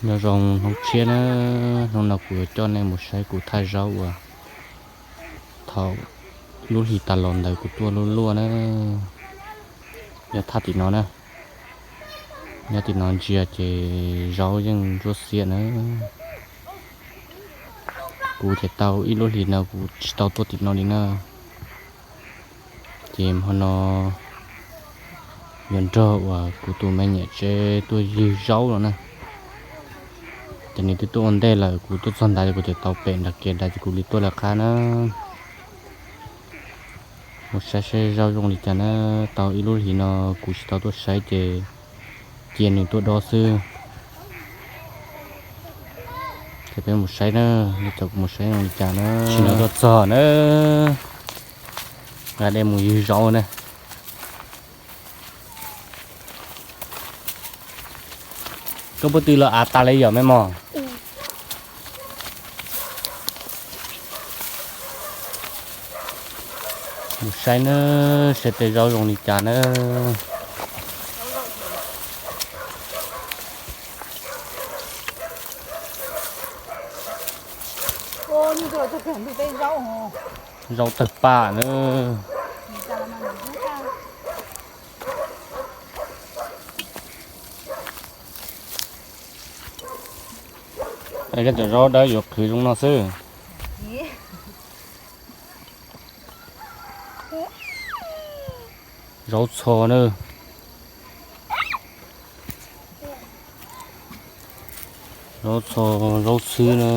Nyob zoo hnub tshiab na, hnub no kuv yuav coj nej mus saib kuv thaj zaub uas thaum lub hlis tas los ntawd kuv tuaj luaj luaj na. Yog thaj tim no na, nyob tim no ntsia ces zaub yeej ntsuab xiab na. Kuv ces tau ib lub hlis no kuv tsis tau tuaj tim no li na. Ces hmo no yuav nrog uas kuv tus me nyuam tsev tuaj ywg zaub no na. Ces nws twb tuaj ua ntej lawm, kuv tuaj txog ntawd kuv tseem tau pem nram kev ntawd ces kuv li tuaj lawv qab na. Mus saib saib zaub zoo li cas na, tau ib lub hlis no kuv tsis tau tuaj saib ces cia nws tuaj dob xwb. Ces peb mus saib na, li cas kuv mus saib zoo li cas na. Tsis nov tuaj txog na, nqa dej mus ywg zaub na. Koj puab twg los av tas li yom me mos? Mus saib na, saib tej zaub zoo li cas na. Zaub tawg paj na. Koj cov zaub dawb yuav qhwv zoo no xwb. Zaub txho na. Zaub txho, zaub xwb na.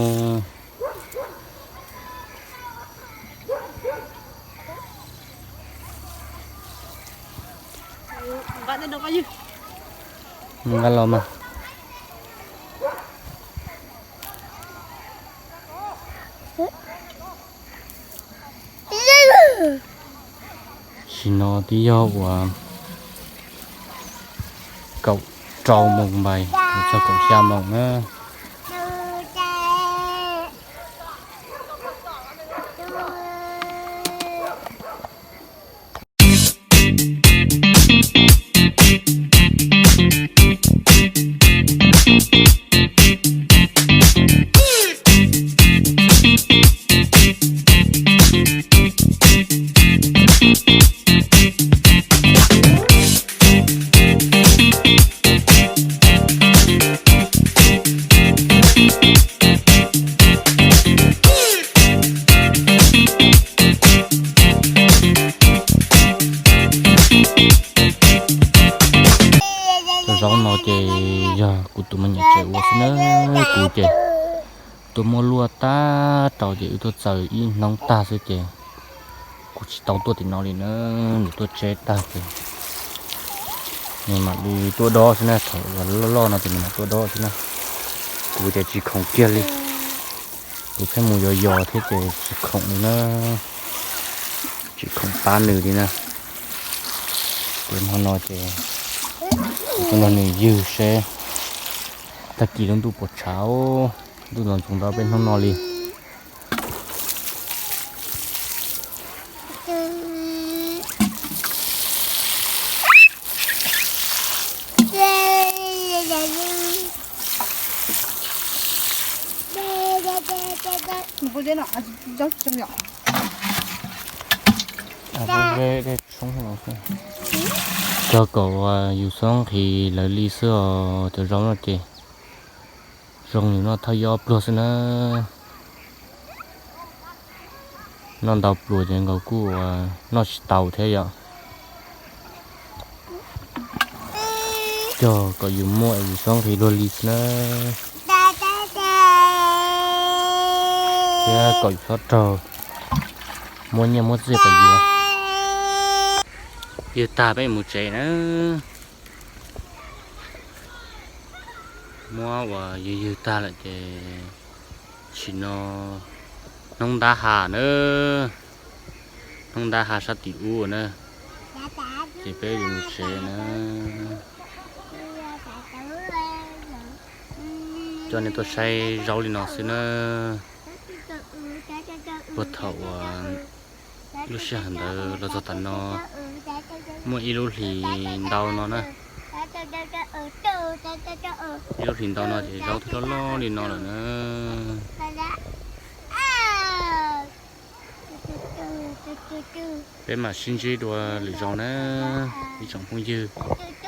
Nqa los mas. Sim no twb yog uas kaum rau moos npais txog kaum xya moos na. Cov zaub no ces yog kuv tus me nyuam tsev ua xwb na, kuv ces tuaj muab luaj tag rau ces wb tuaj txaws ib hnub tag xwb ces kuv tsis tau tuaj tim no li na, nws tuaj tseb tag ces nws mam li tuaj dob xwb na, thaum uas loj loj no ces nws mam tuaj dob xwb na. Kuv ces tsis khoom kiag li, kuv pheej mus yos yos thiab ces tsis khoom li na, tsis khoom pab nws li na. Ces hmo no ces kuv tuaj nrog nws ywg seb tag kis lub ntuj puas tshav, ntuj los ntxoov ntau peb hnub no li. Cog kom yus xob nqhis lawv li xwb os, cov zaub no ces zoo li noj thawj yob pluag xwb na. Noj ntau pluas ces nkaus kuj noj tsis tau thiab yom. Cog kom yus muaj yus xob nqhis luag li xwb na. Thiab kom yus txhob raug muab nyiaj muab txiaj pab yus. Ywg tag peb mus tsev na. Muab uas ywg ywg tag lawm ces tsim no hnub ntab ha na, hnub ntab ha sab tim ub na, ces peb yuav mus tsev na. Coj nej tuaj saib zaub li no xwb na. Puag thaum uas lub sij hawm ntawd los txog tam no muaj ib lub hlis ntau no na. Lub hlis nto no ces zaub thiaj loj loj li no lawm na. Peb mam sib ntsib dua lwm zaus na, ib tsoom phooj ywg.